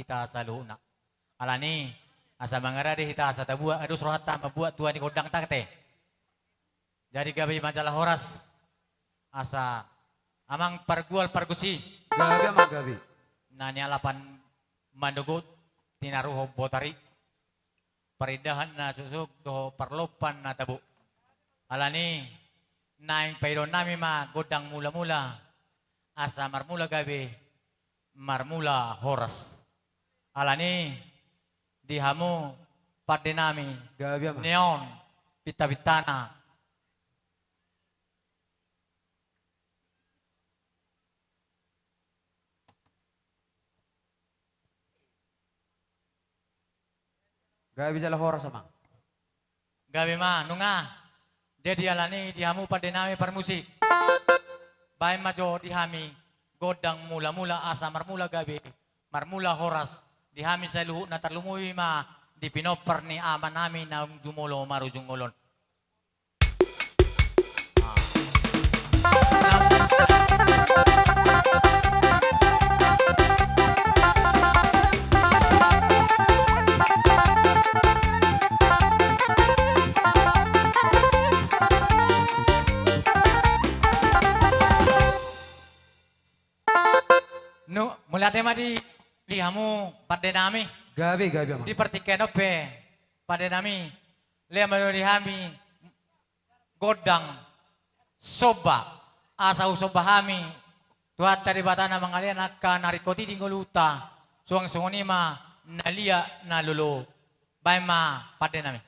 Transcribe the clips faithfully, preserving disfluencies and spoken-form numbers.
hita saluhutna. Alani, asa mangarade hita asa tabuat, dos rohanta mambuat tua ni gondangta ate. Jadi gabe ma jala horas, asa amang pargual pargonsi. Gabe amang, gabe. Na nialapan manogot, tinaruhon botari. Parindahan na suksuk dohot parlompan na tabo. Alani, naeng paidahononnami ma gondang mulamula, asa marmula gabe, marmula horas. Alani, di hamu pandenami. Gabe amang. Nion, pintapintana. Gabe jala horas amang. Gabe ma nunga. Jadi alani di hamu pandenami parmusik, baen ma jo di hami gondang mulamula asa marmula gabe, marmula horas. Di hami saluhutna tarlumobi ma di pinompar ni amanami naung jumolo marujung ngolu on. Nu, mauliate ma di, di hamu pandenami. Gabe, gabe amang. Di partingkian on pe pandenami, lehon ma jo di hami gondang somba, asa husomba hami Tuhanta Debata na mangalean angka na ringkot i di ngolunta, suang songon i ma na liat na lolo. Baen ma pandenami.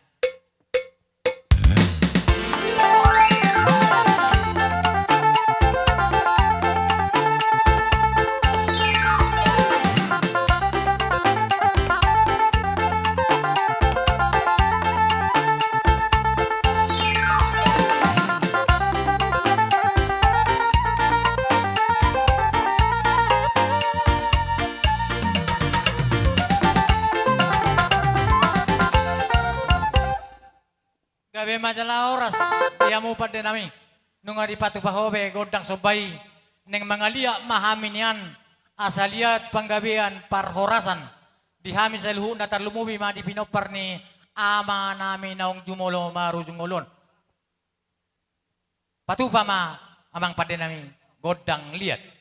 Gabe ma jala horas di hamu pandenami. Nunga dipatupa ho be gondang somba i, naeng mangaliat ma hami nian asa liat panggabean parhorasan di hami saluhutna tarlumobi ma di pinompar ni amanami naung jumolo marujung ngolu on. Patupa ma amang pandenami gondang liat.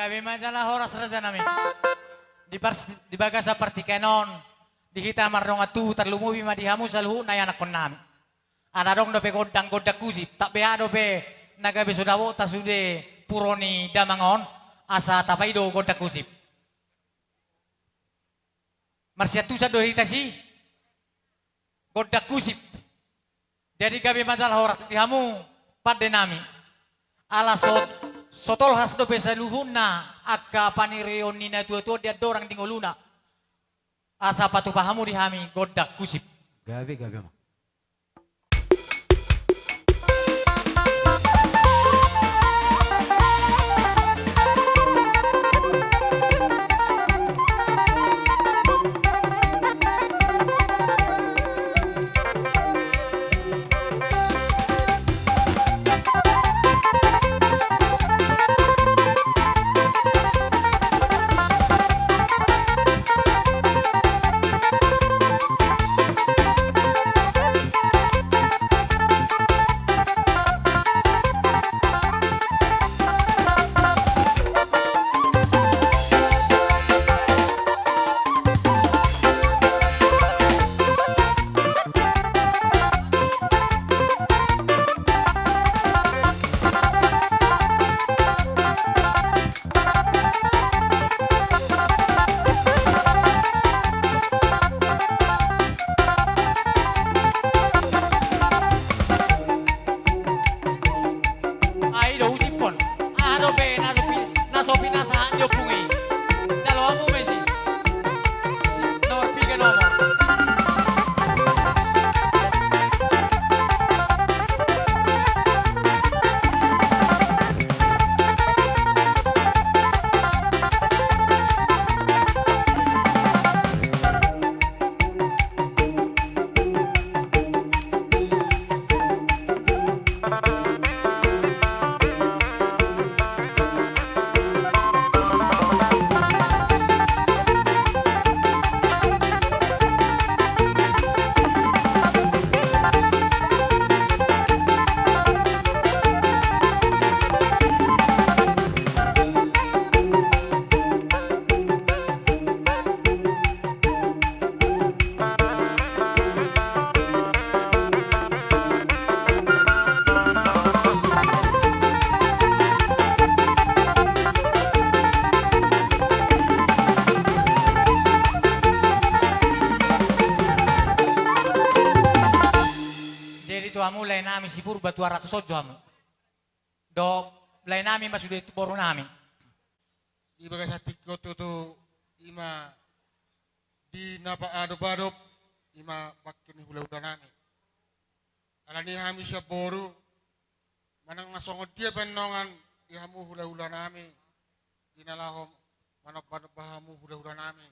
Gabe ma jala horas raja nami. Di pars-, di bagasan partingkian on, di hita mardongan tubu tarlumobi ma di hamu saluhutna ianakkon nami. Ala adong dope gondang gondang husip, tamba aha dope na gabe so dapotta sude puro ni damang on, asa tapaidua gondang husip. Marsiantusan do hita si gondang husip. Jadi gabe ma jala horas di hamu pande nami. Ala so, so tolhas dope saluhutna angka panirion ni na tua-tua di andorang di ngoluna. Asa patupa hamu di hami gondang husip. Gabe, gabe ma. Ai do husip on. Aha dope na so pi-, na so pinasahat ni ompung i. Jalo hamu ma i si. Nomor piga nomor? Jadi tu hamu lae nami si Purba, tu arah tu son jo hamu. Dohot lae nami ma sude tu boru nami. Di bagasan tingki on tutu, i ma di na paadop-adop, i ma bangke ni hula-hula nami. Alani hami sian boru, manang na songon dia pe annon di hamu hula-hula nami, di na laho manomba-nomba hamu hula-hula nami.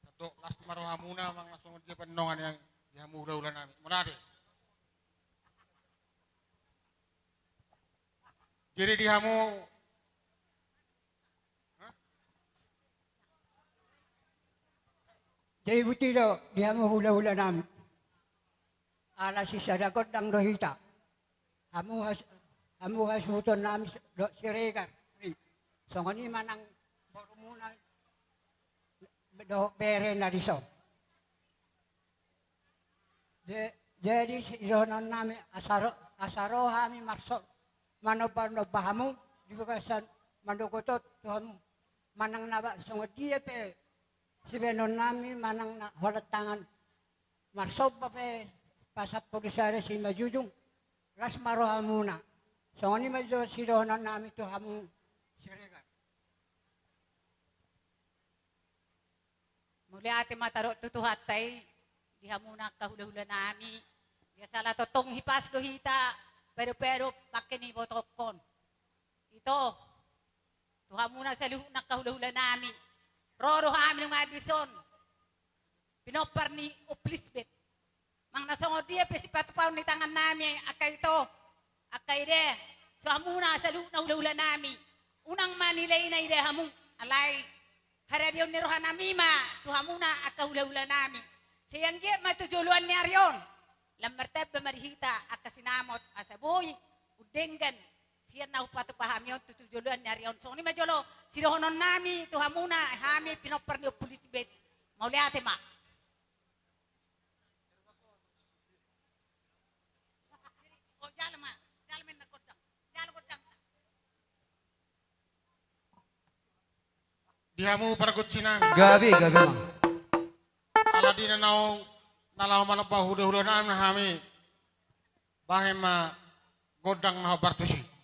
Sandok las ma rohamuna, manang na songon dia pe annon di hamu hula-hula nami. Mauliate. Jadi di hamu. Hah? Jadi buti do di hamu hula-hula nami. Ala sisada gondang do hita. Hamu has-, hamu hasuhuton nami s-, dohot Siregar. Songon i manang borumuna dohot bere na dison. Ja-, jadi sidohonon nami asa ro-, asa ro hami marso-, manomba-nomba hamu di bagasan manogot on tu hamu. Manang na ba-, songon dia pe sibahenon nami manang na holan tangan marsomba pe pasampulu sada simanjujung, las ma rohamuna. Songon i ma jo sidohonon nami tu hamu Siregar. Mauliate ma tadok tu Tuhanta i, di hamuna angka hula-hula nami, dia sala tongtong hipas do hita, paedop-edop bangke ni ibotongkon. Ito, tu hamuna saluhutna angka hula-hula nami, ro do hami nunga dison, pinompar ni Ompu Lisbet. Manang na songon dia pe sipatupaon ni tangan nami angka ito, angka ida, tu hamuna saluhutna hula-hula nami. Unang ma nilai na ida hamu, alai haradeon ni roha nami ma tu hamuna angka hula-hula nami. Sai anggiat ma tu joloan ni ari on, lam martamba ma di hita angka sinamot asa boi umdenggan Dia na hupatupa hami on tutu joloan ni ari on. Songon i ma jolo sidohonon nami tu hamuna, hami pinompar ni Ompu Lisbet. Mauliate ma. O, jalo ma, jalo ma gondang. Jalo gondang. Di hamu pargonsi nami. Gabe, gabe ma. Ala di na naung na laho manomba hulahula nami hami. Bahen ma gondang na hombar tusi.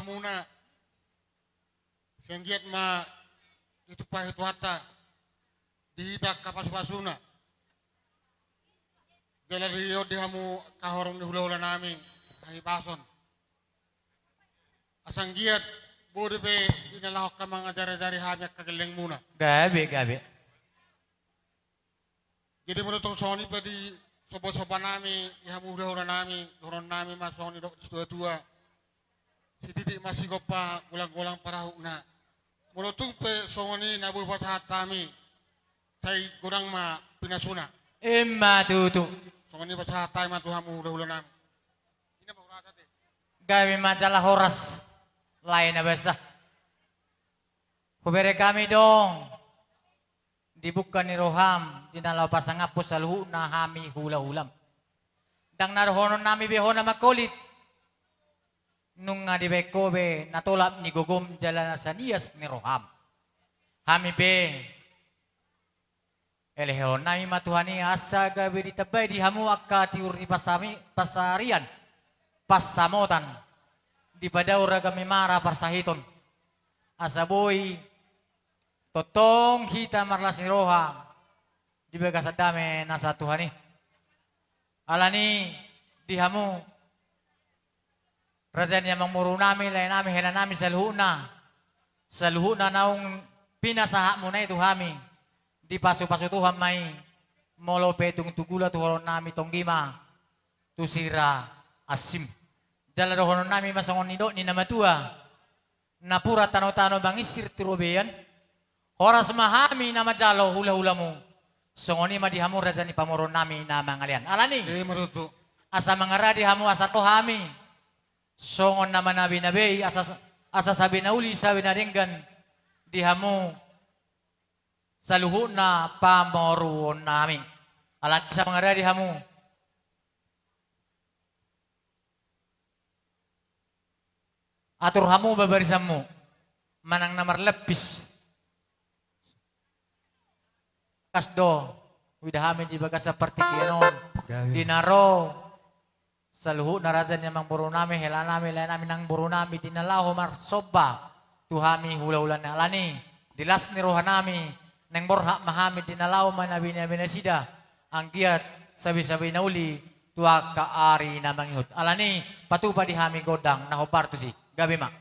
muna. Sai anggiat ma ditumpahi Tuhanta di hita angka pasupasuna. Jala dihon di hamu angka horong ni hulahulanami, hahipason. Asa anggiat boi dope di na laho angka mangajarajari hami angka gellengmuna. Gabe, gabe. Jadi molo tung songon i pe di sombasombannami, di hamu hulahulanami, dohononnami ma songon i dok di situatua. Sititik ma sigompa, golanggolang parahutna. Molo tung pe songon i na boi pasahat hami, sai godang ma pinasuna. Ima tutu. Songon i pasahat hami ma tu hamu hulahulanami. Ina ma hurasa te. Gabe ma jala horas. Lae na basa. Hubereng hami dong di bungka ni roham, di na laho pasangaphon saluhutna hami hulahulam. Ndang na dohononnami be ho na mangkolit. Nunga dibaen ho be na tolap ni gogom jala na sanias ni roham. Hami pe, elehononnami ma Tuhan i asa gabe ditambai di hamu angka tiur ni pasami-, pansarian, pansamotan, dipadaur ragam ni mara parsahiton. Asa boi tongtong hita marlas ni roha di bagasan dame na sahat Tuhan i. Alani di hamu raja ni amangborunami, laenami, helanami saluhutna, saluhutna naung pinasahatmuna i tu hami, dipasupasu Tuhan ma i, molo pe tung tu gula dohononnami tonggi ma tu sira ansim. Jala dohononnami ma songon nidok ni na matua, napuran tanotano mangisir tu robean, horas ma hami na manjalo hulahulamu. Songon i ma di hamu raja ni pamoruonnami na mangalean. Alani. Ima tutu. Asa mangaradi hamu asa ro hami songon na manabinabei asa, asa sabe na uli sabe na denggan di hamu saluhutna pamoruonnami. Alani asa mangaradi hamu. Atur hamu babarisanmu manang na marlapis. Kas do huida hami di bagasan partingkian on. Gabe. Di na ro saluhutna raja ni amangborunami, helanami, laenami, nangborunami, di na laho marsomba tu hami hulahulana. Alani di las ni rohanami naeng borhat ma hami di na laho manabinabei nasida, anggiat sabesabe na uli tu angka ari na mangihut. Alani patupa di hami gondang na hombar tusi. Gabe ma.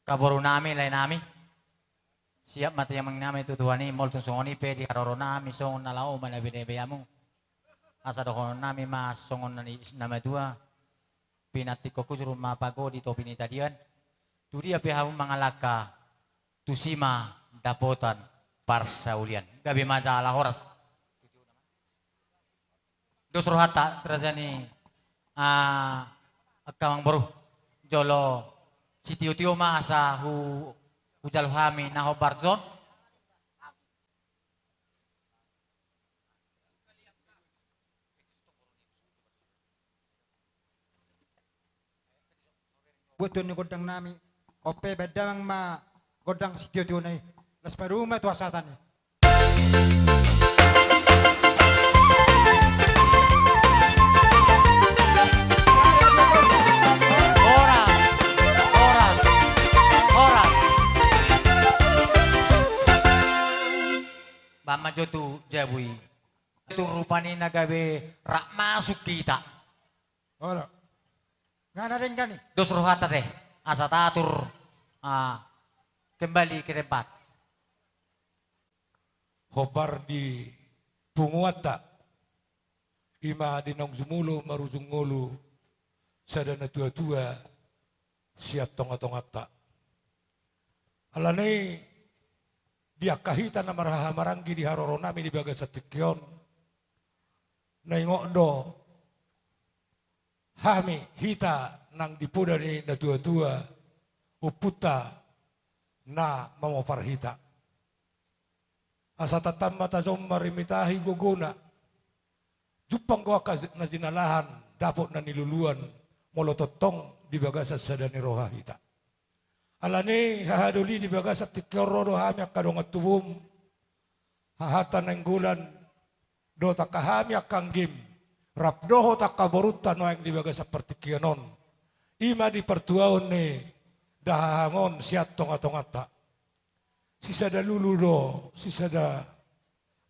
Angka boru nami, lae nami. Siap ma hatiha nami tu Tuhan i, molo tung songon i pe di haroro nami songon na laho manabe-nabe hamu. Asa dohonon nami ma songon na ni na matua. Pinantikhon hujur ma pagodi topi ni tapian. Tu dia pe hamu mangalangka, tusi ma dapotan parsaulian. Gabe ma jala horas. Dos rohanta, raja ni, ah, angka amangboru. Jolo sitio-tio ma asa hu, hujalo hami na hombar on. Buat tuan ni gondang nami. Ope, baen damang ma gondang sitio-tiona i. Las parumaen tu hasahatan i. Horas, horas, horas. Baen ma jo tu jabu i. Tu rupani na gabe rap masuk hita. Olo. Nga na denggan i. Dos rohanta te. Asa tatur, ah, kembali ke tempat. Hombar di punguanta. Ima di naung jumolo marujung ngolu sada na tua-tua sian tonga-tonganta. Alani i di angka hita na marhahamaranggi di haroro nami di bagasan tingki on. Na ingot do hami hita nang di poda ni na tua-tua, ompunta na mamopar hita. Asa tantan ma tajom marimitahi gogona. Jumpang do angka na jinalahan, dapot na niluluan, molo tongtong di bagasan sada ni roha hita. Alani i hahadoli di bagasan tingki on ro do hami angka dongan tubum, hahanta Nainggolan, dohot angka hami angka anggim, rap dohot angka borunta nuaeng di bagasan partingkian on. Ima di partuaon ni dahahang on sian tonga-tonganta. Sisada lulu do, sisada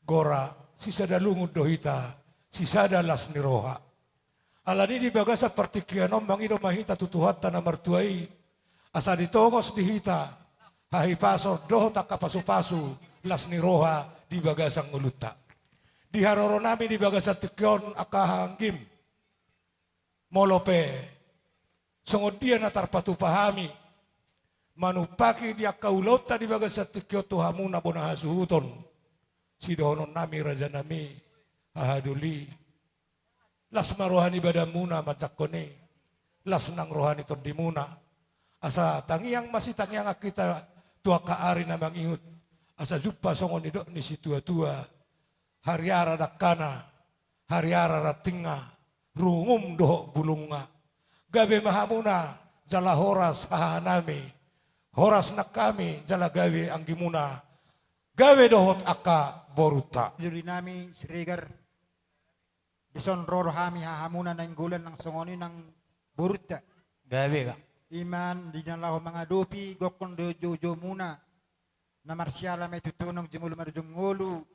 gora, sisada lungun do hita, sisada las ni roha. Alani i di bagasan partingkian on mangido ma hita tu Tuhanta na martua i, asa ditongos di hita hahipason dohot angka pasu-pasu las ni roha di bagasan ngolunta. Di haroro nami di bagasan tingki on angka haha anggim, molo pe songon dia na tarpatupa hami manumpahi di angka ulaonta di bagasan tingki on tu hamuna bona hasuhuton, sidohonon nami raja nami, hahadoli, las ma roha ni badanmuna manjangkon i, las nang roha ni tondimuna. Asa tangiang masitangiangan hita tu angka ari na mangihut, asa jumpa songon nidok ni situa-tua, hariara dangkana, hariara rantingna, rungum dohot bulungna. Gabe ma hamuna jala horas haha nami, horas nang hami jala gabe anggimuna, gabe dohot angka borunta. Doli nami Siregar, dison ro do hami hahamuna Nainggolan nang songon i nang borunta. Gabe, Kak. Ima di na laho mangadopi gokhon dohot joujomuna, na marsiala ma i tu tonang jumolo marujung ngolu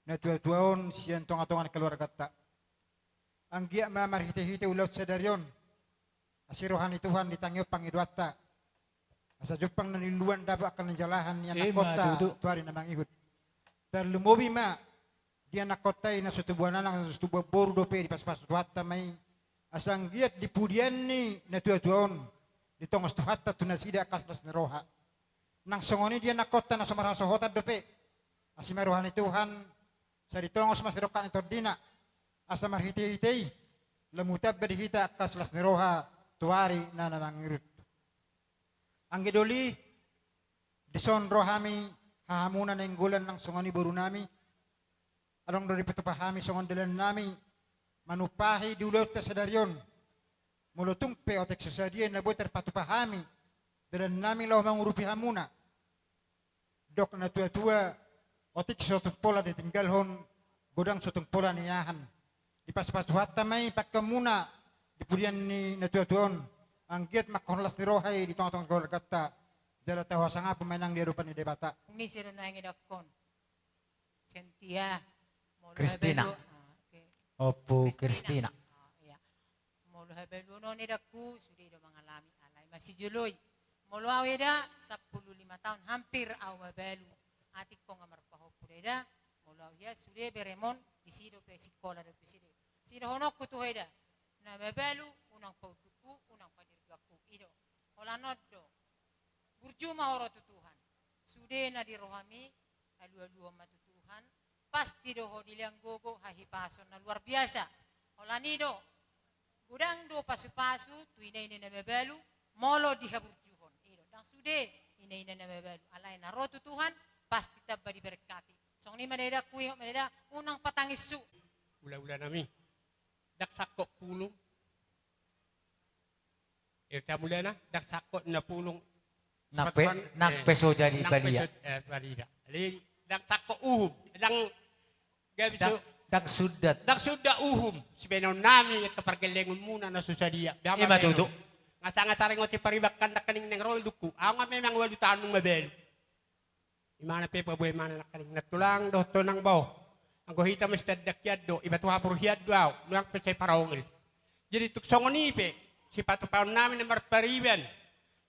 na tua-tua on sian tonga-tonga ni keluarganta. Anggiat ma marhite-hite ulaon sadari on, asi roha ni Tuhan ditangihon pangidoanta, asa jumpang na niluluan dapot angka na jinalahan ni anakkonta tu ari na mangihut. Tarlumobi ma di anakkonta i na so tubuan anak, na so tubuan boru dope, dipasu-pasu Tuhanta ma i, asa anggiat di pudian ni na tua-tua on ditongos Tuhanta tu nasida angka las ni roha. Nang songon i di anakkonta na so marhasohotan dope, asi ma roha ni Tuhan, sai ditongos ma sidongkak ni tondina, asa marhite-hite i lam tamba di hita angka las ni roha tu ari na mangihut. Anggi doli, dison ro hami hahamuna Nainggolan nang songon i boru nami, adong do dipatupa hami songon dalan nami manumpahi di ulaonta sadari on. Molo tung pe otik so sadia na boi tarpatupa hami dalan nami laho mangurupi hamuna, didok na tua-tua, otik so tung pola ditinggalhon, godang so tung pola niahan. Dipasu-pasu Tuhanta ma i pangkeonmuna di pudian ni na tua-tua on, anggiat manghorhon las ni roha i di tonga-tonga keluarganta, jala tahasangaphon ma i nang di adopan ni Debata. Ni siro na ingidakon. Sentia. Molo Kristina. Habalu-, ah, oke. Ompu Kristina. Kristina. Ah, iya. Molo habaluon on edakku, sude do mangalami, alai masijoloi. Molo au eda, sampulu lima taon hampir au mabalu. Atik ho nga marpahompu da eda. Molo au ia sude beremon, disi dope sikola dope sude. Sidohononku tu ho eda. Na mabalu, unang paundukhu, unang padirganghu. I do. Holan on do. Burju ma ho ro tu Tuhan. Sude na di rohami, alualuhon ma tu Tuhan. Pasti do ho dilehon gogo, hahipason na luar biasa. Holan i do. Godang do pasupasu, tu ina-ina na mabalu, molo dihaburjuhon. I do, ndang sude, ina-ina na mabalu. Alai na ro tu Tuhan, pasti tamba diberkati. Songon i ma da eda, huingot ma da eda, unang patangis hu. Ula-ula nami. Ndang sangkot pulung. Eda mulana, ndang sangkot na pulung. Nang pe, nang pe so jadi padia. Jadi ndang sangkot uhum. Ndang, ndang sundat. Ndang sundat uhum. Sibaenon nami, angka pargellengon muna na so sadia. Ima tutu. Nga sanga saringot i pariban nangkaning naeng ro ilunghu. Au nga memang ualu taon nunga mabalu. Imana pe paboa imana nangkaning na tulang dohot tu inang bao. Anggo hita ma sitandang hian do, iba tu hapur hian do au, nang pe sai parongil. Jadi tung songon i pe, sipatupaon nami na marpariban.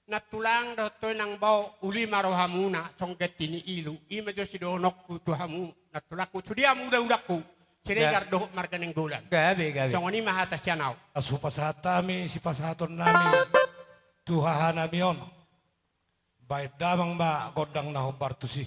Na tulang dohot tu inang bao, uli ma rohamuna, songon ganti ni ilu, ima jo sidohononku tu hamu, na tulangku, sude hamu ula-ulangku, Siregar dohot marga Nainggolan. Gabe, gabe. Songon i ma hata sian au. Asa hupasahat hami, sipasahaton nami, tu haha nami on. Baen damang ma gondang na hombar tusi.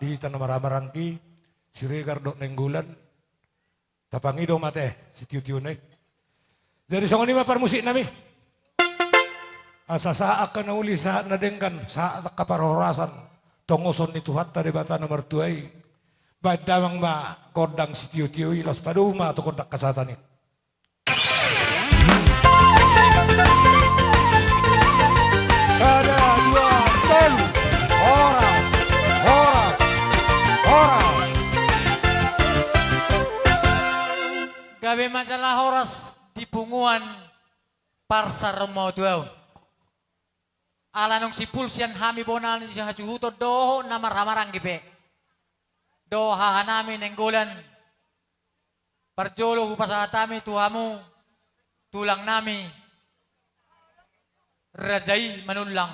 Di hita na marhahamaranggi, Siregar dohot Nainggolan, tapangido ma ate sitiotio na i. Jadi songon i ma parmusik nami. Asa sahat angka na uli, sahat na denggan, sahat angka parhorasan, tongoson ni Tuhanta Debata na martua i. Baen damang ma gondang sitiotio i, laos padomu ma tu gondang hasahatan i. Sada, dua, tolu. Horas, horas. Gabe ma jala horas di punguan Parsaromaotiaon. Ala nunga simpul sian hami bona ni hasuhuton dohot na marhahamaranggi pe. Dohot hahanami Nainggolan. Parjolo hupasahat hami tu hamu, tulang nami, Raja i Manullang.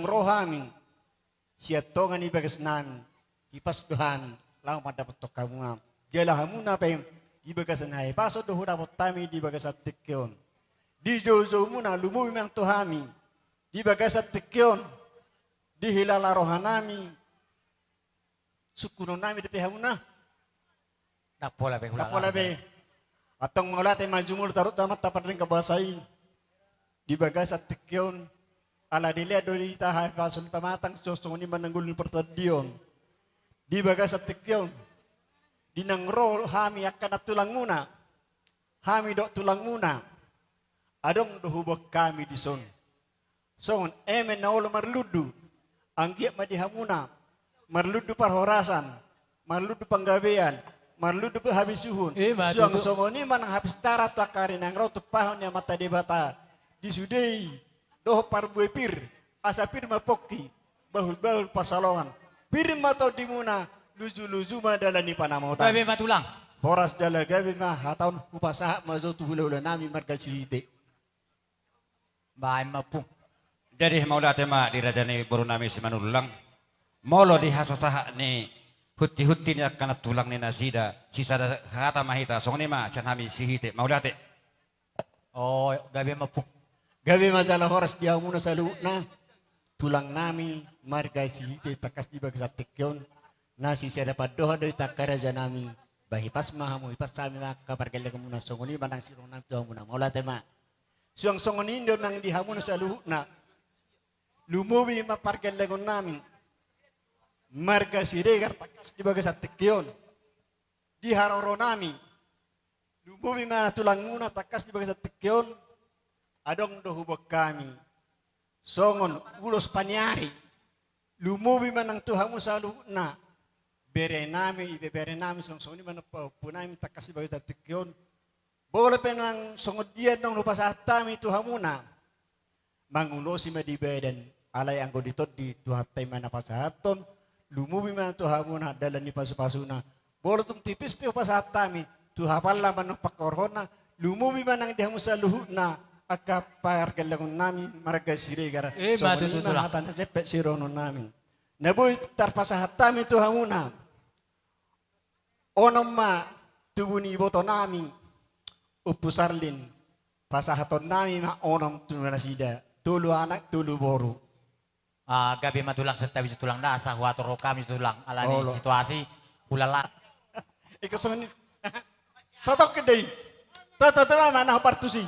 ro hami sian tonga ni bagasnami, hipas do hami laho mandapothon hamuna. Jala hamuna pe di bagasan hahipason do hudapot hami di bagasan tingki on. Dijoujoumuna lumobi ma nang tu hami di bagasan tingki on, dihilala rohanami, sungkunonnami dope hamuna. Ndang pola be, ndang pola be. Antong mauliate ma jumolo tu Amanta Pardenggan Basa i di bagasan tingki on. Ala dilehon do di hita hahipason pamatang, songon i ma nang ngolu ni partondion di bagasan tingki on. Di naung ro hami angka nantulangmuna, hami dohot tulangmuna, adong do huboan hami dison songon eme na olo marlundu. Anggiat ma di hamuna marlundu parhorasan, marlundu panggabean, marlundu habisuhon. Suang songon i ma nang hapistaran tu angka ari na naeng ro, tumpahon ni Amanta Debata di sude i dohot parbue pir, asa pir ma pongki, bahulbahul pansalongan, pir ma tondimuna, lujuluju ma dalan ni panamotan. Gabe ma tulang. Horas jala gabe ma hata on hupasahat ma jo tu hulahulanami marga Sihite. Baen ma, Ompung. Jadi mauliate ma di raja ni borunami Simanullang. Molo di hasasahat ni huntihunti ni angka nantulang ni nasida, sisada hata ma hita, songon i ma sian hami Sihite. Mauliate. O, gabe ma, Ompung. Gabe ma jala horas di hamuna saluhutna tulangnami marga Sihite tangkas di bagasan tingki on. Na sisada pandohan do hita angka rajanami. Ba hipas ma hamu, hipas hami ma angka pargellengonmuna, songon i ma nang sidohononnami tu hamuna. Mauliate ma. Suang songon i do nang di hamuna saluhutna. Lumobi ma pargellengonnami marga Siregar tangkas di bagasan tingki on. Di haroronami, lumobi ma tulangmuna tangkas di bagasan tingki on. Adong do huboan hami songon ulos paniari. Lumobi ma nang tu hamu saluhutna, berenami, ibeberenami, songon, songon i ma nang pahompunami tangkas di bagasan tingki on. Molo pe nang songon dia naung hupasahat hami tu hamuna, mangulosi ma di badan, alai anggo di tondi Tuhanta i ma na pasahathon. Lumobi ma tu hamuna dalan ni pasupasuna. Molo tung tipis pe hupasahat hami, tu hapalna ma nang pangkorhonna. Lumobi ma nang di hamu saluhutna angka pargellengonnami marga Siregar. Songon i ma hata na sempet sidohononnami. Na boi tarpasahat hami tu hamuna, onom ma tubu ni ibotonami, Ompu Sarlin. Pasahatonnami ma onom tu nasida, tolu anak tolu boru. Ah, gabe ma tulang, santabi tu tulang, nda asa huatur roham tu tulang ala ni situasi hulala. Iko songon i. Satongkin do i. Toto, toto ma na hupartusi.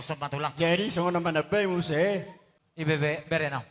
Somat tulang. Jadi songon na manambai muse. Ibebere nau.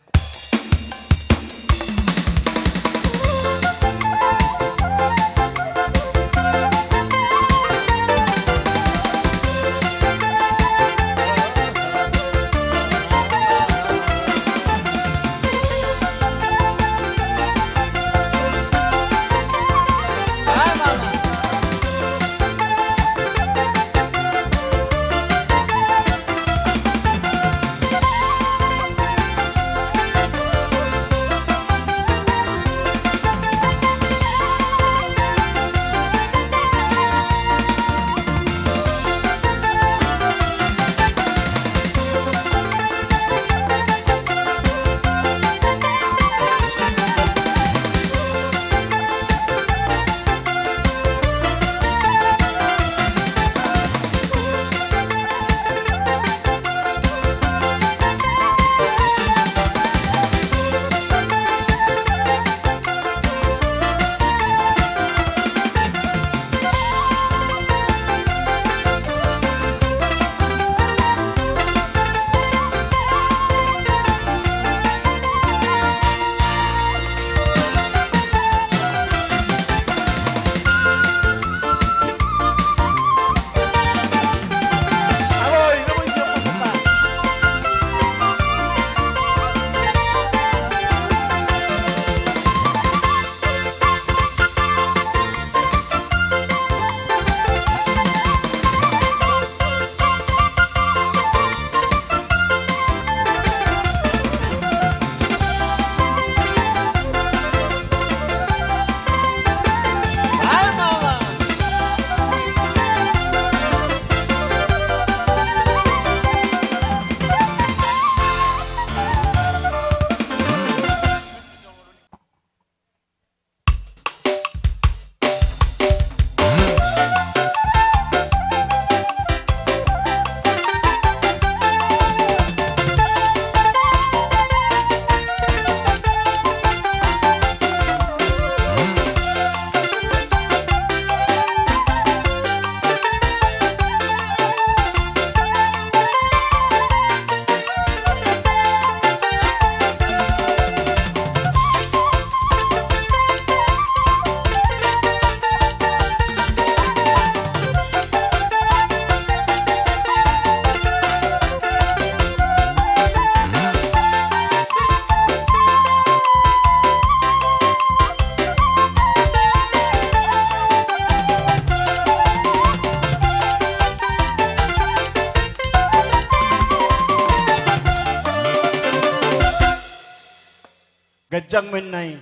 Ganjang ma inna i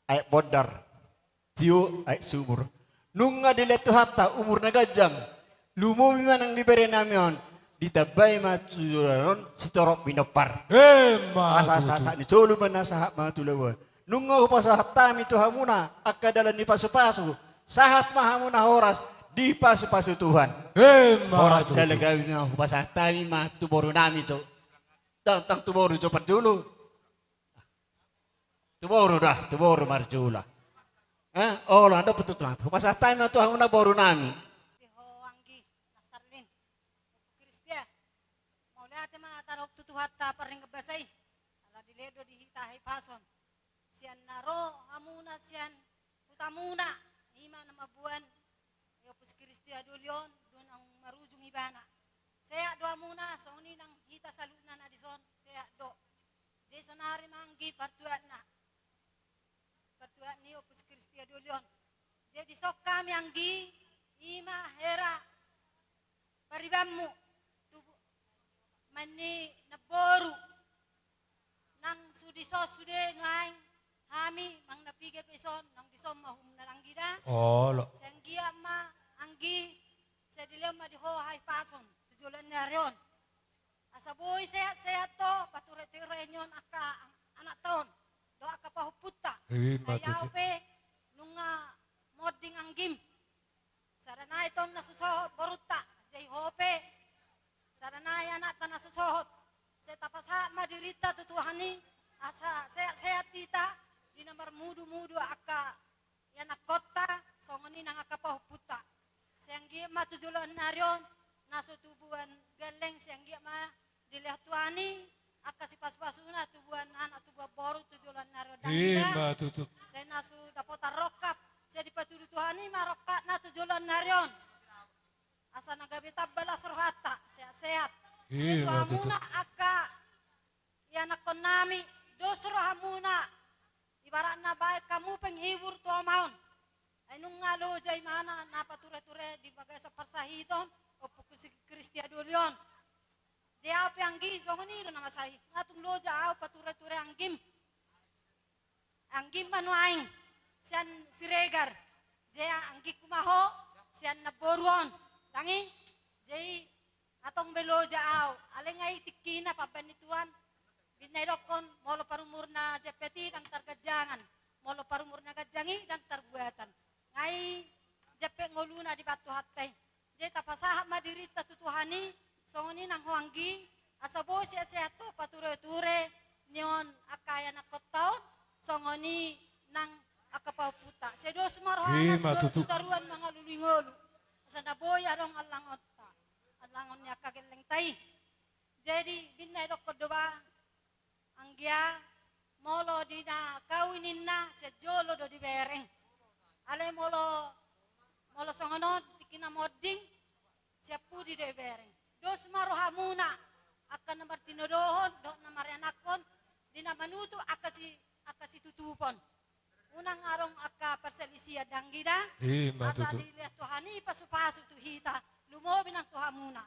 aek bondar, tio aek sumur. Nunga dilehon Tuhanta umur na ganjang, lumobi ma nang di berenami on, ditambai ma tu joloan on sitorop pinompar. Emma tutu. Asa sahat ni solu ma na sahat ma tu laboan. Nunga hupasahat hami tu hamuna angka dalan ni pasupasu, sahat ma hamuna horas dipasupasu Tuhan. Emma tutu. Horas jala gabe ma hupasahat hami ma tu borunami jo. Tang, tang tu boru jo parjolo. Tu boru da, tu boru marjolo. Eh, olo, anda betul tulang. Hupasahat hami ma tu hamuna borunami. Di ho anggi, Nasarlin. Kristia. Mauliate ma tarop tu Tuhanta parringgas basa i. Ala dilehon do di hita hahipason. Sian na ro hamuna sian hutamuna. Ima na mamboan Opus Kristia Doli on, do naung marujung ibana. Sehat do hamuna, songon i nang hita saluhutna na dison, sehat do. Jadi sonari ma anggi partuatna. Partuat ni Opus Kristia Doli on. Jadi dison hami anggi, ima hera paribanmu. Tubu, manang ni namboru. Nang sude dison sude nuaeng hami manang na piga pe dison, nang dison ma hum na anggi da. Olo. Sai anggiat ma anggi, sai dilehon ma di ho hahipason tu joloan ni ari on. Asa boi sehat-sehat ho, pature-ture nion angka anakta on dohot angka pahompunta. Ima tutu. Ai ahu pe nunga monding anggim. Sada nai tong na so sohot borunta, jadi ho pe sada nai anakta na so sohot. Sai tapasahat ma dirinta tu Tuhan i, asa sehat-sehat hita di na marmudu-mudu angka ianakhonta, songon i nang angka pahompunta. Sai anggiat ma tu joloan ni ari on na so tubuan gelleng, sai anggiat ma dilehon Tuhan i angka sipasupasuna, tubuan anak, tubuan boru tu joloan ni ari on. Ima tutu. Sai na so dapotan rongkap, sai dipatudu Tuhan i ma rongkapna tu joloan ni ari on. Asa na gabe tamba las rohanta, sehat-sehat. Ima tutu. Sai tu hamuna angka ianakkonnami, dos rohamuna. Ibaratna baen hamu penghibur tu oma on. Ai nunga loja imana na pature-ture di bagasan parsahiton, Ompu Kristian Doli on. Jadi au pe anggi songon i do na mansai. Nga tung loja au pature-ture anggim. Anggim ma nuaeng sian Siregar. Jadi anggingku ma ho sian namboru on. Tangi. Jadi Antong be loja au, alai nga i tingkina pambaen ni Tuhan. Binna idokkon, molo parumurna jempet i ndang targanjangan, molo parumurna ganjang i ndang tarbuatan. Nga i jempet ngoluna dibantu hata i. Jadi tapasahat ma dirinta tu Tuhan i, songon i nang ho anggi, asa boi sehat-sehat ho pature-ture ni on angka ianakkonta on, songon i nang angka pahompunta. Sai dos ma rohana tu toruan mangalului ngolu. Asa na boi adong allangonta. Allangon ni angka gellengta i. Jadi, binna idokkon do ba, anggia, molo di na kawin ninna, sian jolo do dibereng. Alai molo, molo songon on, tingkina monding, sian pudi do dibereng. Dos ma rohamuna, angka na martinodohon, dohot na marianakhon, di na manutup angka si, angka situtupon. Unang adong angka perselisihan dang i da. Ima tutu. Asa dilehon Tuhan i pasupasu tu hita, lumobi nang tu hamuna.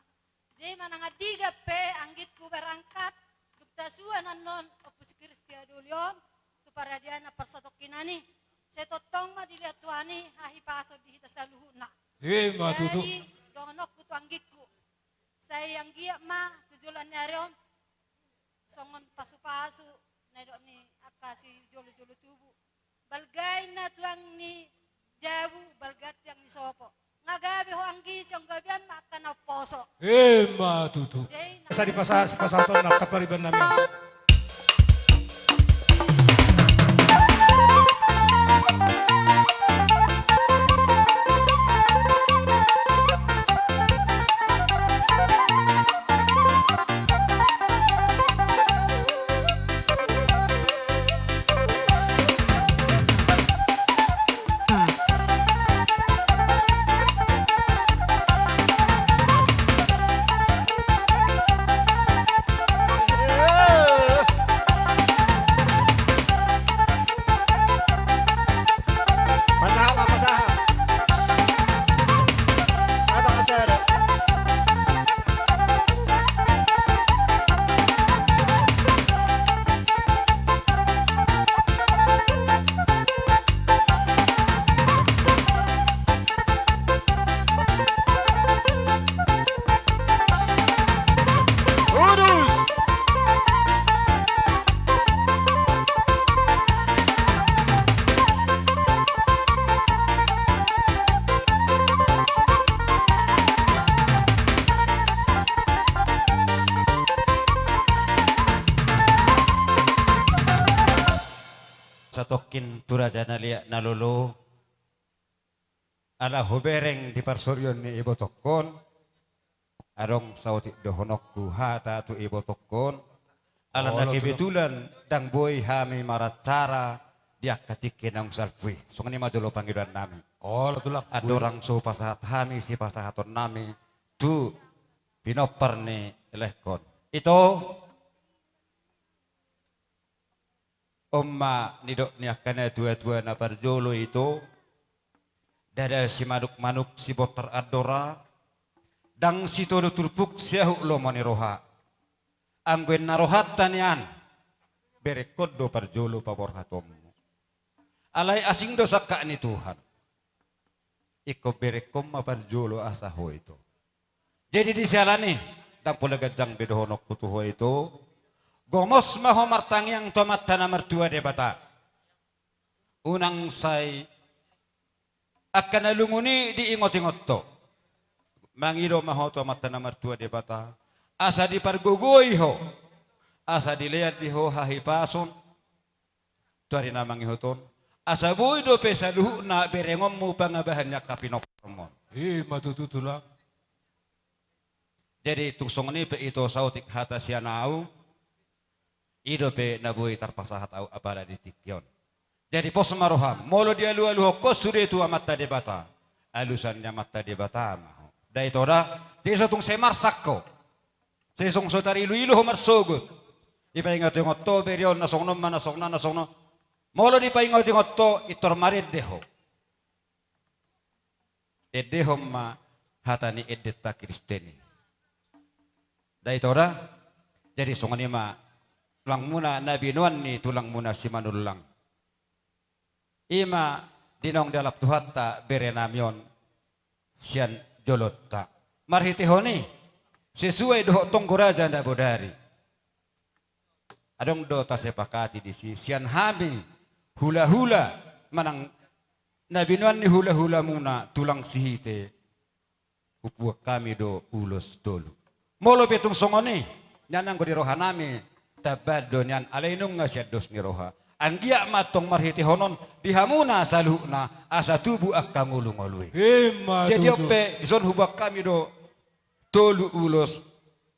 Jadi manang andigan pe anggingku berangkat, dung tasuan annon Ompu si Kristian Doli on, tu paradiana parsatongkinan i. Sai tongtong ma dilehon Tuhan i hahipason di hita saluhutna. Ima tutu. Jadi dohononku tu anggingku. Sai anggiat ma tu joloan ni ari on. Songon pasupasu na nidok ni angka sijolojolo tubu. Balga inna tulang ni jabu, balga tiang ni sopo. Nga gabe ho anggi, sian gabean ma angka na umposo. Ima tutu. Jadi na- Asa dipasahat, sipasahaton na angka pariban nami. Satongkin tu raja na liat na lolo, ala hubereng di parsorion ni ibotongkon, adong saotik dohononku hata tu ibotongkon, ala na kebetulan ndang boi hami maracara di angka tingki naung salpu i. Songon i ma jolo pangidoan nami. Andorang so hupasahat hami sipasahaton nami tu pinompar ni lehon. Ito. On ma nidok ni angka na tuatua na parjolo, ito. Ndada simanukmanuk sibontar andora, ndang sitolu turpuk siahuk lomo ni roha. Anggo inna rohanta nian, berengkon do parjolo paborhatonmu. Alai asing do sangkap ni Tuhan. Ingkon berengkon ma parjolo asa ho, ito. Jadi di siala ni i, ndang pola ganjang be dohononku tu ho, ito. Gomos ma ho martangiang tu Amanta na martua Debata. Unang sai angka na lungun i diingotingot ho. Mangido ma ho tu Amanta na martua Debata, asa dipargogoi ho, asa dilean di ho hahipason tu ari na mangihut on, asa boi dope saluhutna berengonmu pangabahan ni angka pinomparmon. Ima tutu, tulang. Jadi tung songon i pe ito saotik hata sian ahu, i dope na boi tarpasahat ahu apala di tingki on. Jadi pos ma roham, molo dialualuhon ho sude tu Amanta Debata, alusan ni Amanta Debata ma ho. Ndai to da, jadi so tung sai marsak ho, sai tung so tariluilu ho marsogot, dipaingotingot ho bere on na songon on ma, na songon on, na songon on. Molo dipaingotingot ho, pintor marende ho. Endehon ma hata ni endenta Kristen i. Ndai to da, jadi songon i ma tulangmuna na binoan ni tulangmuna Simanullang. I ma di naung dialap Tuhanta berenami on sian jolonta. Marhitehon i, sesuai dohot tonggo raja na bodari. Adong do tasepakati disi, sian hami hulahula manang na binoan ni hulahulamuna tulang Sihite, hubuat hami do ulos tolu. Molo pe tung songon i, nian anggo di rohanami, tambahan do nian alai nunga sian dos ni roha. Anggiat ma antong marhitehon on di hamuna saluhutna asa tubu angka ngolungolu i. Ima tutu. Jadi on pe dison hubuat hami do tolu ulos,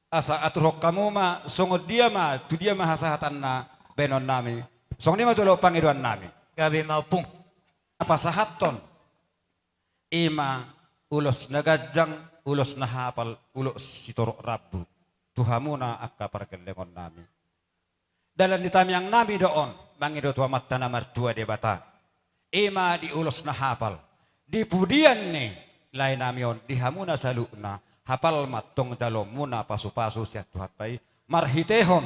asa aturhon hamu ma songon dia ma, tu dia ma hasahatanna baenonnami. Songon i ma jolo pangidoannami. Gabe ma, Ompung. Pasahathon, i ma ulos na ganjang, ulos na hapal, ulos sitorop rambu tu hamuna angka pargellengonnami. Dalan ni tangiangnami do on mangido tu Amanta na martua Debata, i ma di ulos na hapal, di pudian ni laenami on, di hamuna saluhutna. Hapal ma antong jaloonmuna pasupasu sian Tuhanta i, marhitehon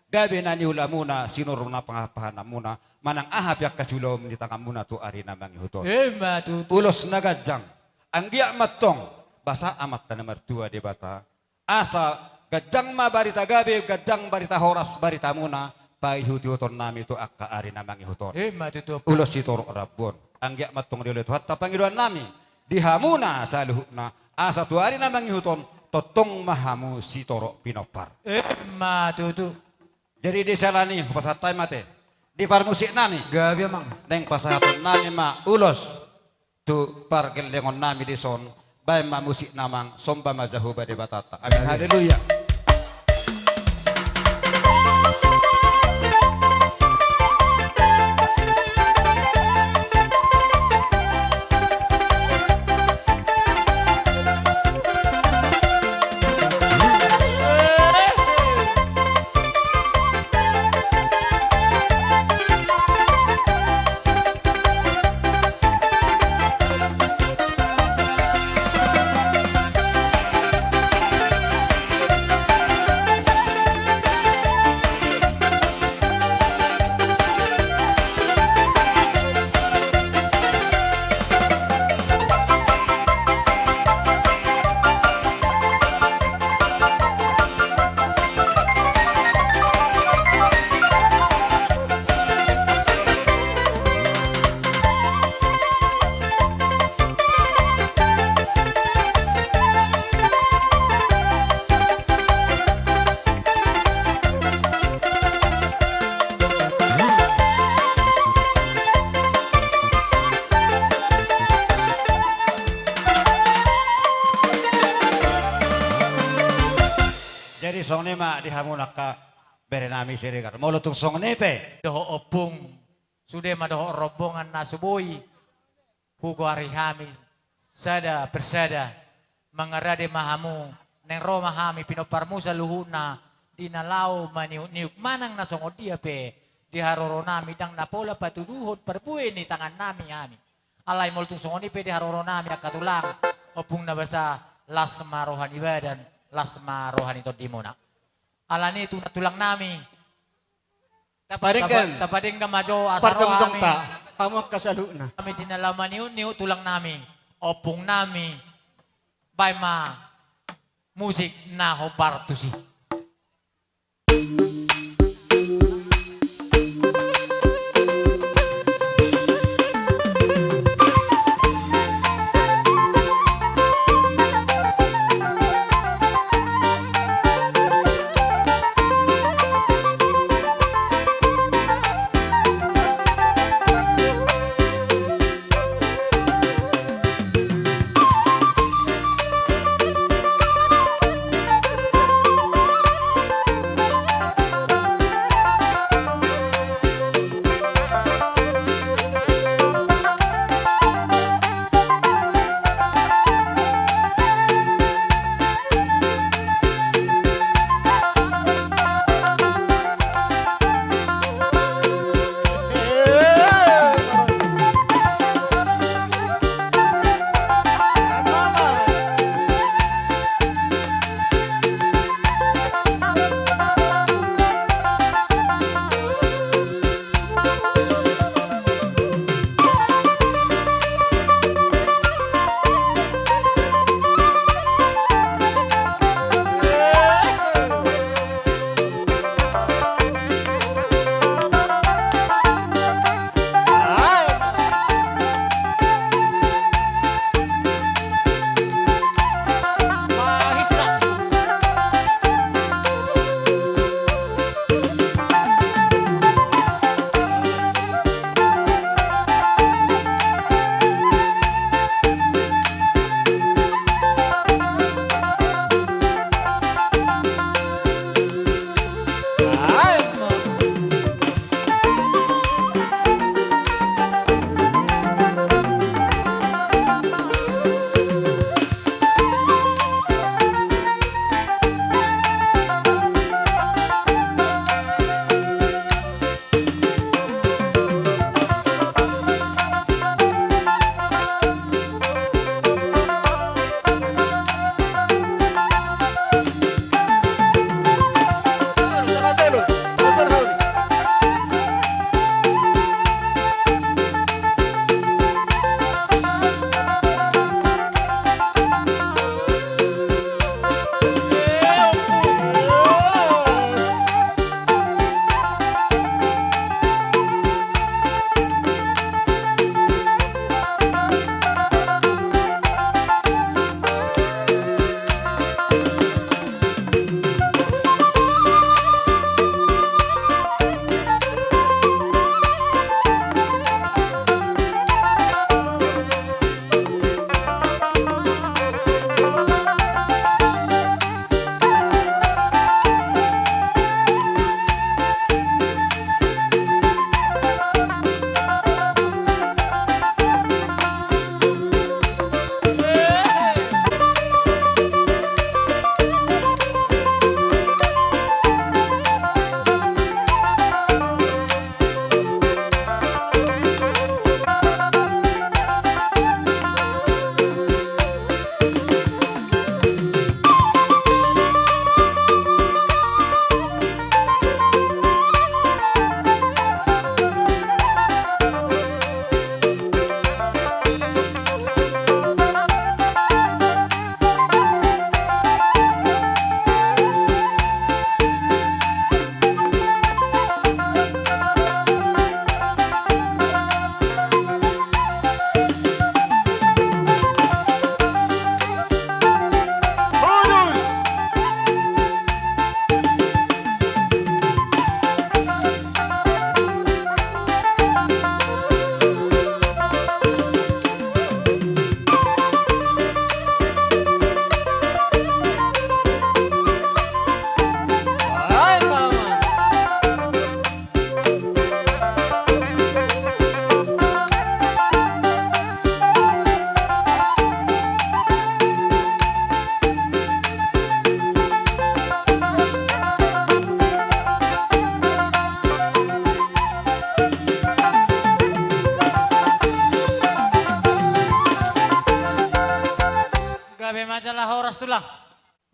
gabe na niulamuna, sinur na pangapahanmuna, manang aha pe angka siulaon ni tanganmuna tu ari na mangihut on. Ima tutu. Ulos na ganjang, anggiat ma antong basa Amanta na martua Debata, asa ganjang ma barita gabe, ganjang barita horas baritamuna, paihutihutonnami tu angka ari na mangihut on. Ima tutu. Ulos sitorop rambu on, anggiat ma antong dioloi Tuhanta pangidoannami di hamuna saluhutna, asa tu ari na mangihut on tongtong ma hamu sitorop pinompar. Ima tutu. Jadi di siala ni i hupasahat hami ma ate di parmusiknami. Gabe, Amang. Naeng pasahatonnami ma ulos tu pargellengonnami dison. Baen ma musikna, Amang. Somba ma Jahowa Debatanta. Amin. Haleluya. Jadi songon i ma di hamu angka berenami Siregar. Molo tung songon i pe dohot ompung, sude ma dohot rombongan na so boi hugoari hami sada persada. Mangarade ma hamu, naeng ro ma hami pinomparmu saluhutna di na laho maniukniuk manang na songon dia pe di haroronami, ndang na pola patuduhon parbue ni tangannami hami. Alai molo tung songon i pe di haroronami angka tulang, ompung na basa, las ma roha ni badan, las ma roha ni tondimuna. Alani i tulang-tulangnami, tapadenggan, tapa-, tapadenggan ma jo asa ro hami, parjongjongta, hamu angka saluhutna. Hami di na laho maniukniuk tulangnami, ompungnami, baen ma musik na hombar tusi.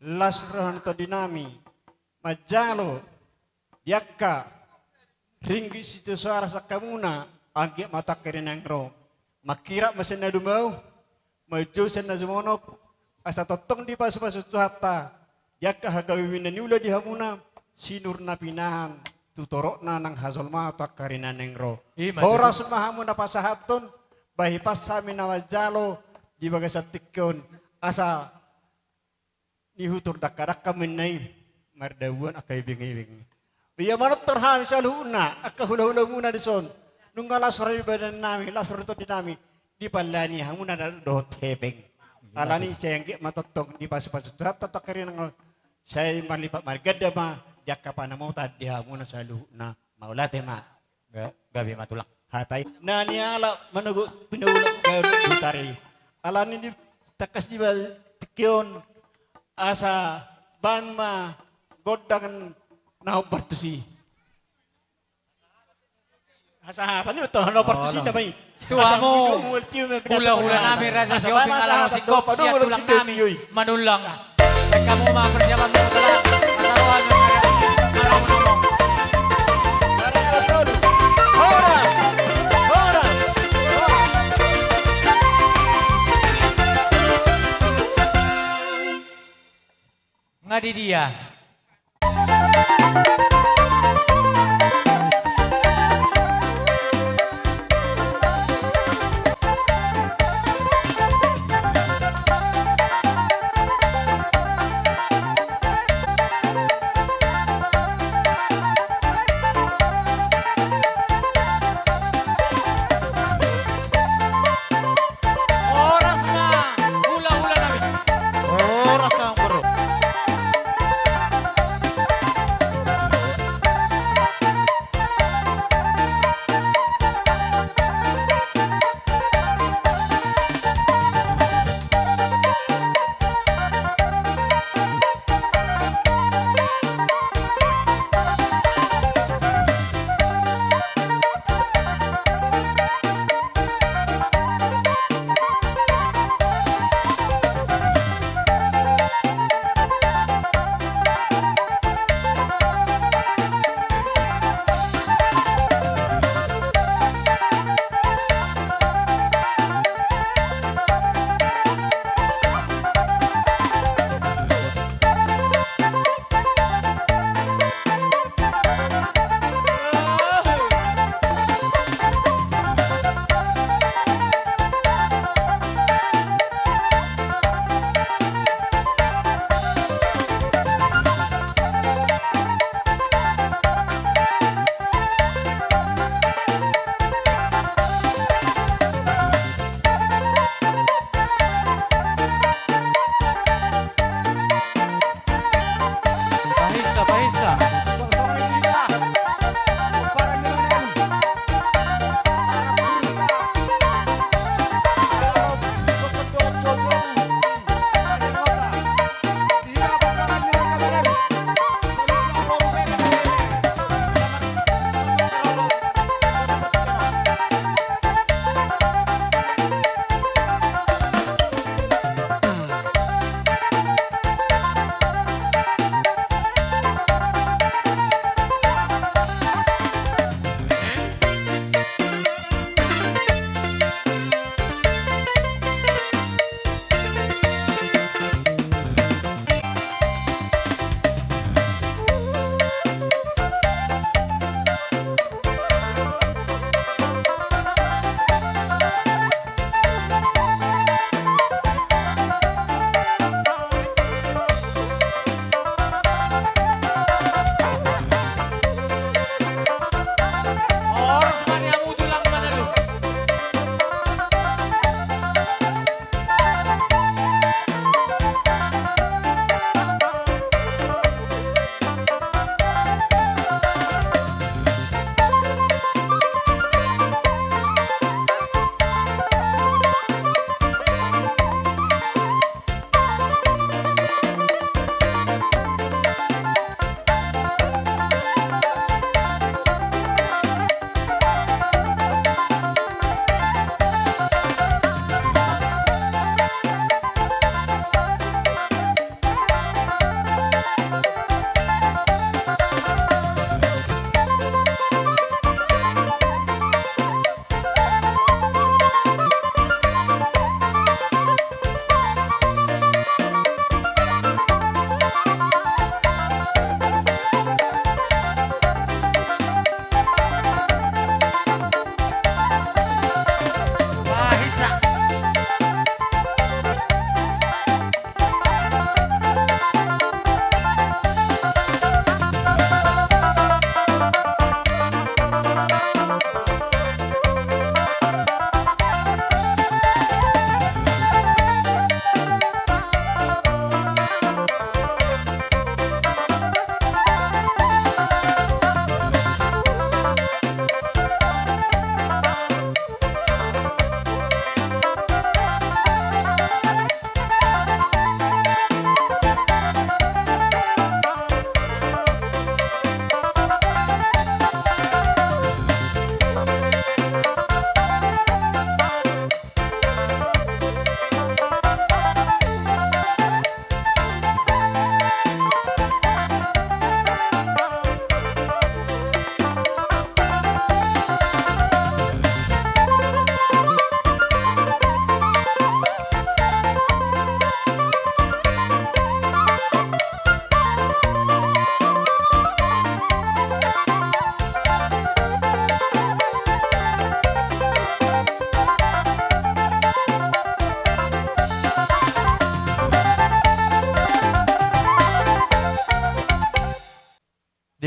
las roha ni tondinami manjalo di angka ringgit sitio soara sian hamuna, anggiat ma tu angka ari na naeng ro mangkirap ma sian na dumau, manjou sian na jumonop, asa tongtong dipasupasu Tuhanta di angka hagabeon na niula di hamuna, sinur na pinahan tu torop na nang hajolmaon tu angka ari na naeng ro. I ma tutu. Horas ma hamu na pasahathon, bahen hami na manjalo di bagasan tingki on, asa nihutur dangka-dangka ma inna i, mardabuan angka ibeng-ibeng. Ia manortor hami saluhutna angka hula-hulamuna dison, nunga las roha ni badannami, las roha ni tondinami, dipalani hamuna dohot hepeng. Alani i sai anggiat ma tongtong dipasupasu Tuhanta tu angka ari na naeng ro, sai marlipat marganda ma di angka panamotan di hamuna saluhutna. Mauliate ma. Ga-, gabe ma tulang. Hata i na nialap manogot pinoulak gabe dutari. Alani i tangkas di ba-, tingki on asa bahen ma gondang na hombar tusi. Asa apa ni to na hombar tusi na mai. Tu hamu hula-hula nami Raja Sihombing ala naung singkop sian tulang nami Manullang. Hamu ma persiapan. Nga di dia. Horas ma hula-hula nami. Horas ma bro.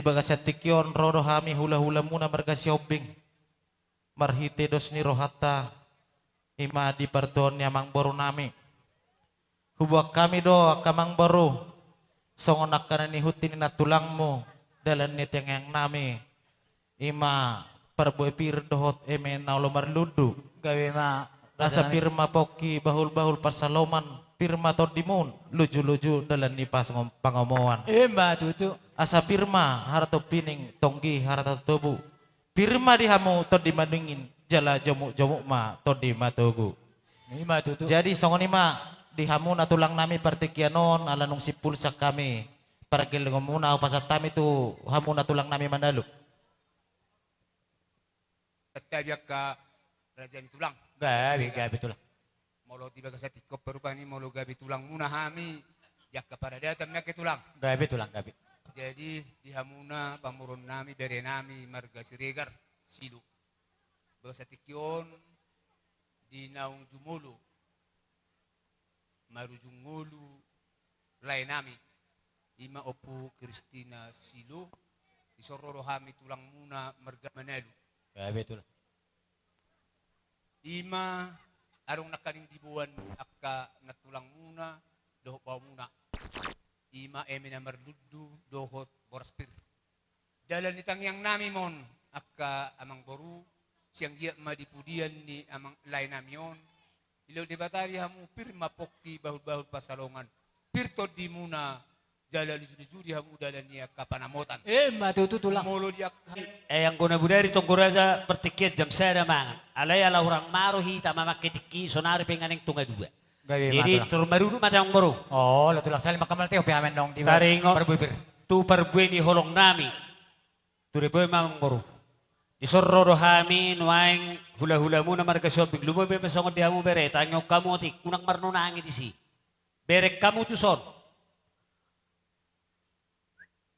Bagasan tingki on ro do hami hulahulamuna marga Sihombing, marhite dos ni rohanta, i ma di partuaon ni amangborunami. Huboan hami do angka amangboru, songon angka na nihunti ni nantulangmu, dalan ni tangiangnami, i ma parbue pir dohot eme na olo marlundu. Gabe ma. Asa pir ma pongki bahulbahul pansalongan, pir ma tondimu lujuluju dalan ni pasngom-, pangomoan. I ma tutu. Asa pir ma harato pining tonggi harato tobu. Pir ma di hamu tondi madingin, jala jomukjomuk ma tondi matogu. I ma tutu. Jadi songon i ma di hamuna tulangnami partingkian on, ala nunga simpul sian hami pargellengonmuna, hupasahat hami tu hamuna tulangnami Manalu. Santabi angka raja ni tulang. Gabe, gabe tulang. Molo di bagasan tingki on pe rupani molo gabe tulangmuna hami, di angka paradatan ma angka tulang. Gabe tulang, gabe. Jadi di hamuna pamoruonnami, berenami marga Siregar, Silu. Bagasan tingki on di naung jumolo marujung ngolu laenami, i ma Ompu Kristina Silu, dison ro do hami tulangmuna marga Manalu. Gabe tulang. I ma adong nangkaning diboan angka nantulangmuna dohot baomuna, i ma eme na marlundu dohot boras pir. Dalan ni tangiangnami ma on angka amangboru, sian giat ma di pudian ni amang laenami on. Dilehon Debata di hamu pir ma pongki bahulbahul pansalongan, pir tondimuna, jala lujuluju di hamu dalan ni angka panamotan. I ma tutu tulang. Molo di angka. Eh, anggo na bodari tonggo raja partingkian jam sada mangan. Alai ala hurang maro hita mamangke tingki, sonari pe nga naeng tonga dua. Gabe ma tulang. Jadi tor marudut ma te amangboru. Olo tulang, sahali ma hamu, ate, ope hami annon di parbue pir. Taringot tu parbue ni holongnami. Tu Ripoe ma amangboru. Dison ro do hami nuaeng hulahulamuna marga Sihombing, lumobi ma songon di hamu bere, tangihon hamu otik, unang marnonangi disi. Bereng hamu tuson.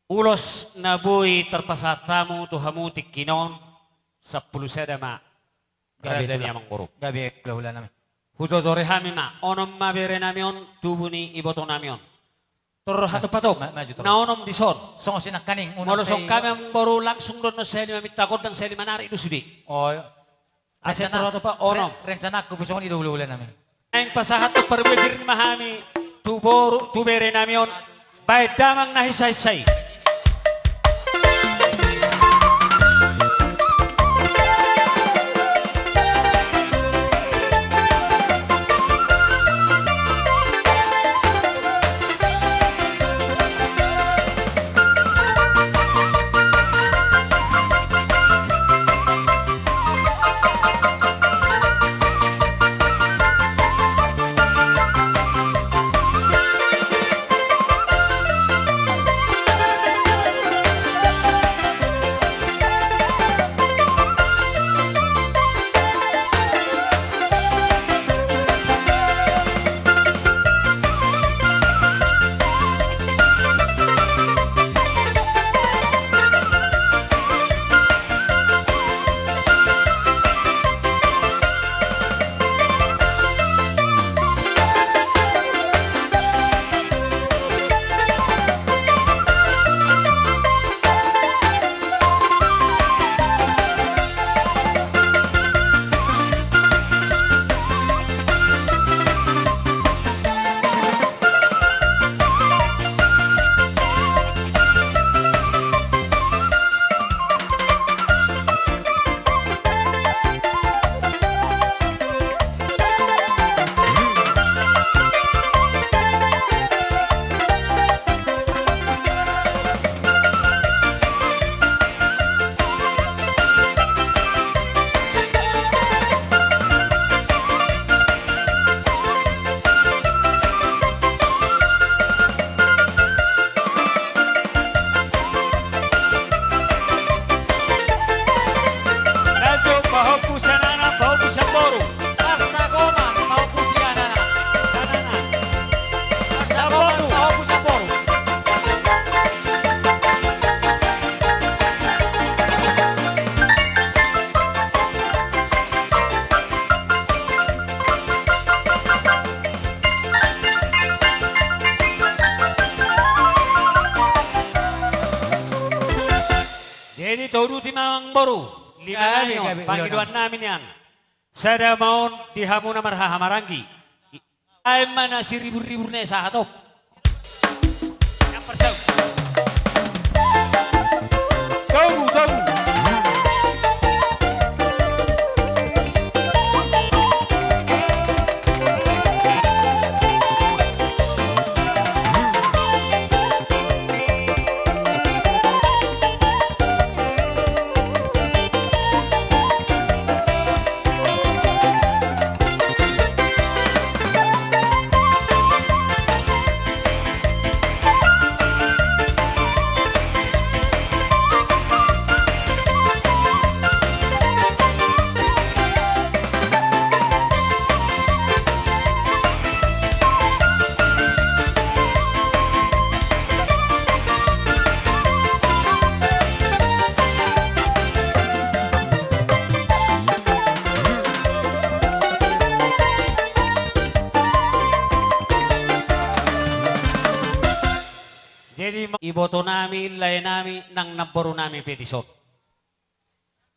Ulos na boi tarpasahat hamu tu hamu tingki on, sampulu sada ma. Gabe raja ni tulang. Amangboru. Gabe hulahulanami. Hujojori hami ma, onom ma berenami on, tubu ni ibotonami on. Tor hatop-hatop. Ma-, maju tor. Na onom dison. Songon si nangkaning, unang. Molo sai songon hami amangboru langsung do annon sahali maminta gondang, sahali manarik do sude. Oh, iya. Asa rencana, tor hatop onom. Re-, rencanangku pe songon i do hulahulanami. Naeng pasahathon parbue pir ma hami tu boru, tu berenami on, baen damang na hinsahinsai. Tauduti ma amangboru. Lima nai on, pangidoan nami nian. Sada ma on di hamu na marhahamaranggi. Ai ma na siribur-ribur na i sahat on. Jadi, iboto nami, lae nami, nang namboru nami pe dison.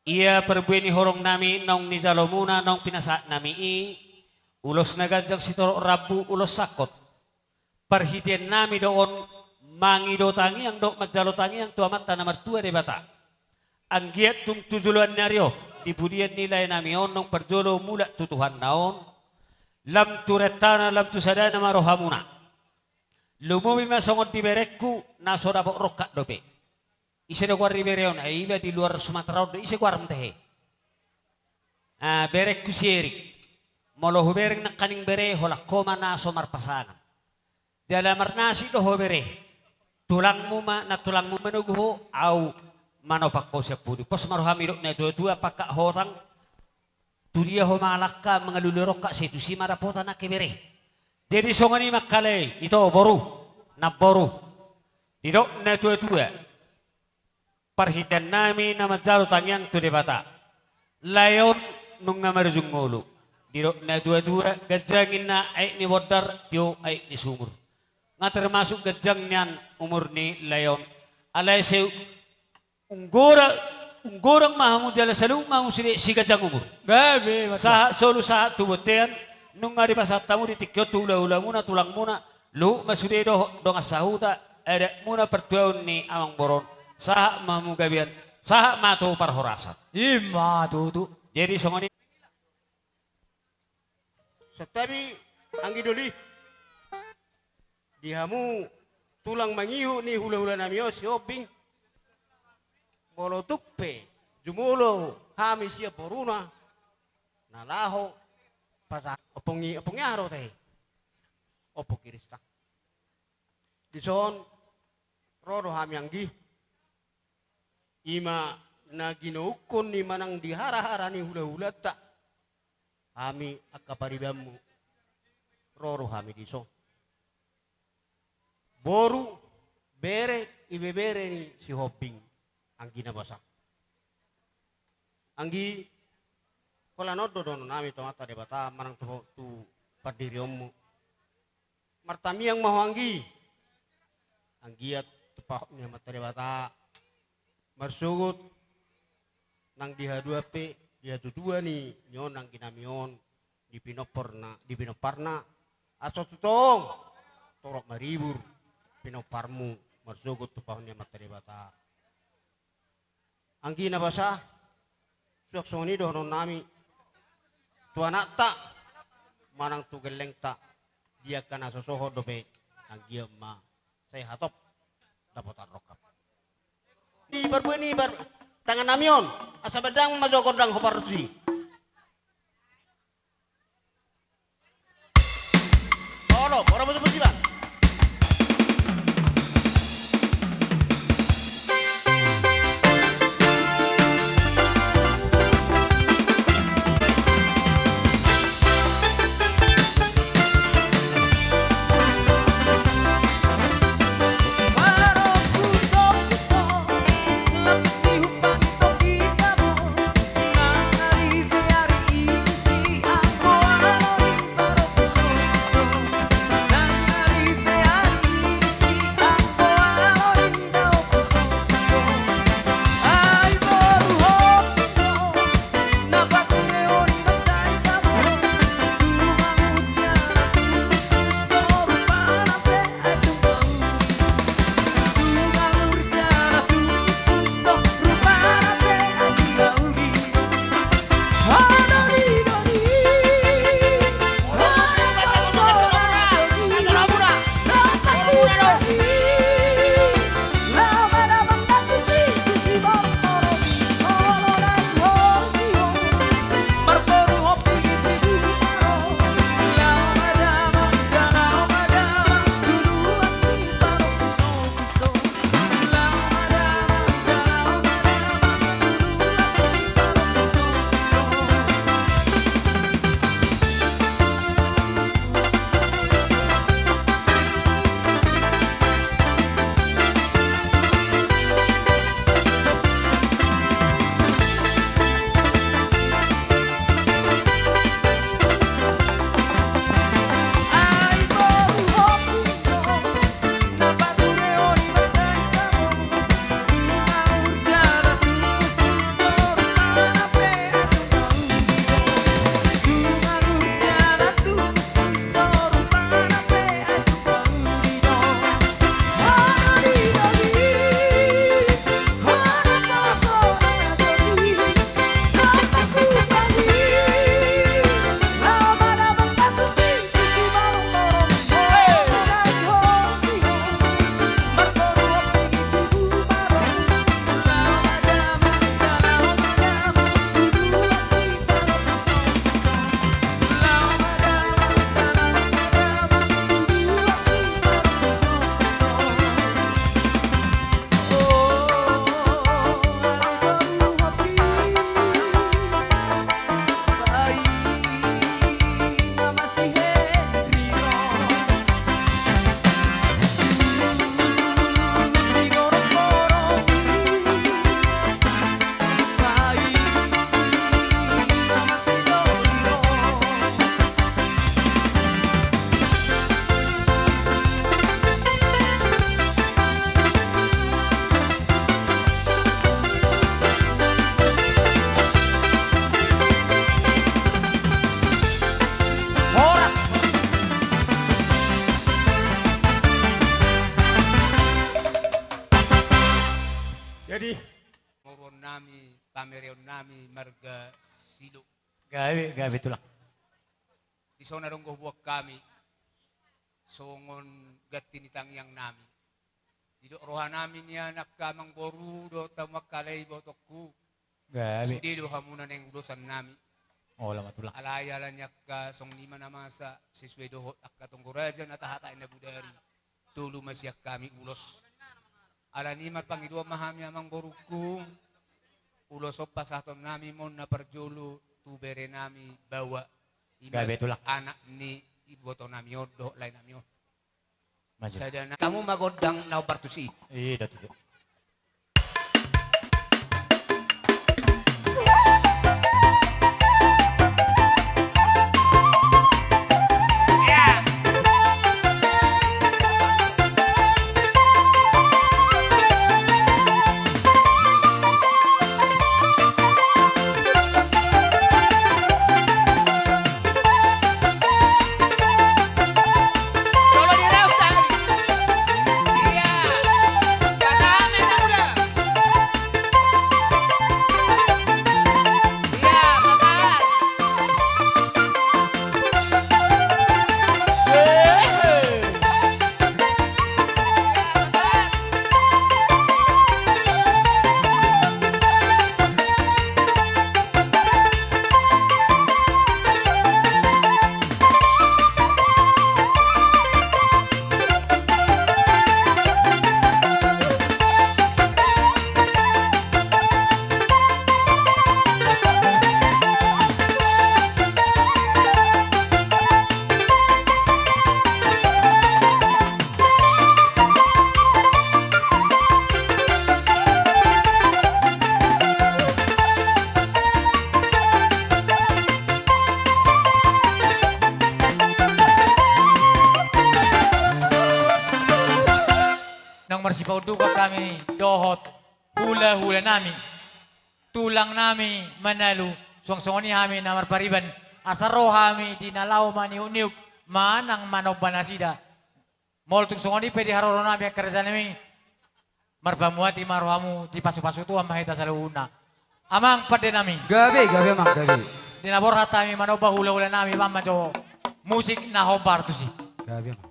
Ia parbue ni horong nami naung nijalo muna naung pinasahat nami i, ulos na ganjang sitorop rambu ulos sangkot. Parhitean nami do on mangido tangiang dohot manjalo tangiang tu Amanta na martua Debata. Anggiat tung tu joloan ni ari on, di pudian ni lae nami on naung parjolo mulak tu Tuhanna on, lam tu rentana, lam tu sadana ma rohamuna. Lumobi ma songon di berengku, na so dapot rongkap dope. Ise do goar ni bere on, ai iba di luar Sumatera on do, ise goarmu tahe? Ah, berengku si Erik. Molo hubereng nangkaning bere, holan ho ma na so marpasangan. Jala marnasik do ho bere. Tulangmu ma, na tulangmu manogu ho, au manopak ho sian pudi. Pos ma roham, didok na tua-tua, pangkat hotang. Tu dia ho mangalangka mangalului rongkap, sai tusi ma dapotan nangkin bere. Jadi songon i ma angka lae, ito boru, namboru. Didok na tua-tua. Parhitean nami na manjalo tangiang tu Debata. Lae on nunga marujung ngolu. Didok na tua-tua, ganjang ninna aek ni bondar, tio aek ni sumur. Nga termasuk ganjang nian umur ni lae on. Alai sai unggodang, unggodang ma hamu jala saluhut ma hamu sude siganjang umur. Gabe, mantap. Sahat solu sahat tu bontean, nunga dipasahat hamu di tingki on tu hula-hulamuna, tulangmuna, luhut ma sude dohot dongan sahuta, adatmuna partuaon ni amangboru on, sahat ma hamu gabean, sahat ma tu parhorasan. I ma tutu. Jadi songon i. Santabi anggi doli. Di hamu tulang mangihut ni hula-hula nami on Sihombing. Molo tung pe jumolo hami sian boruna, na laho pasahat ompung i, ompung i aha do tahe? Ompung Kirista. Dison ro do hami anggi. I ma na ginoukkon ni manang di hara-hara ni hula-hulanta. Hami angka paribanmu, ro do hami dison. Boru, bere, ibebere ni Sihombing, anggi na basa. Anggi, holan on do dohonon nami tu Amanta Debata manang tu, tu pandirionmu. Martamiang ma ho anggi. Anggiat tumpahon ni Amanta Debata. Marsogot nang di haduan pe, di hatutuan ni, ni on anggi nami on, di pinomparna, di pinomparna. Asa tutong torop maribur pinomparmu, marsogot tumpahon ni Amanta Debata. Anggi na basa, suang songon i dohonon nami tu anakta manang tu gellengta, di angka na so sohot dope, anggiat ma sai hatop dapotan rongkap. Di parbue ni par-, tangan nami on, asa bandang ma jo gondang hombar tusi. Olo, ora musuh musiman. Di. Moruon nami, pamereon nami, marga Silo. Gabe, gabe tulang. Di son adong gohuan hami, songon ganti ni tangiang nami. Didok roha nami nian angka amangboru dohot hamu angka ale ibotongku. Gabe. Sude do hamuna naeng ulosan nami. Olo ma tulang. Alai ala ni angka songon i ma na masa, sesuai dohot angka tonggo raja na tahatai na bodari. Tolu ma sian hami ulos. Ala ni i marpangidoan ma hami amangborungku. Ulos on pasahaton nami ma on na parjolo tu bere nami Bawa. Ima. Gabe tulang. Anak ni iboto nami on dohot lae nami on. Maju. Sada na hamu ma gondang na hombar tusi. Iya, tutu. Naung marsipaundukan hami dohot hulahula nami, tulang nami Manalu, suang songon i hami na marpariban, asa ro hami di na laho maniukniuk manang manomba nasida. Molo tung songon i pe di haroro nami angka raja nami, marpamuati ma rohamu, dipasupasu Tuhan ma hita saluhutna. Amang pande nami. Gabe, gabe amang, gabe. Di na borhat hami manomba hulahula nami, amang manjou musik na hombar tusi. Gabe amang.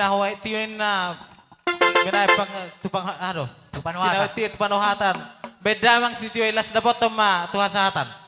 Aho ai tio inna. Binae pang tupang, aduh. Tupanohatan. Tio tupanohatan. Beda mang si tio i, las dapoton ma tu hasahatan.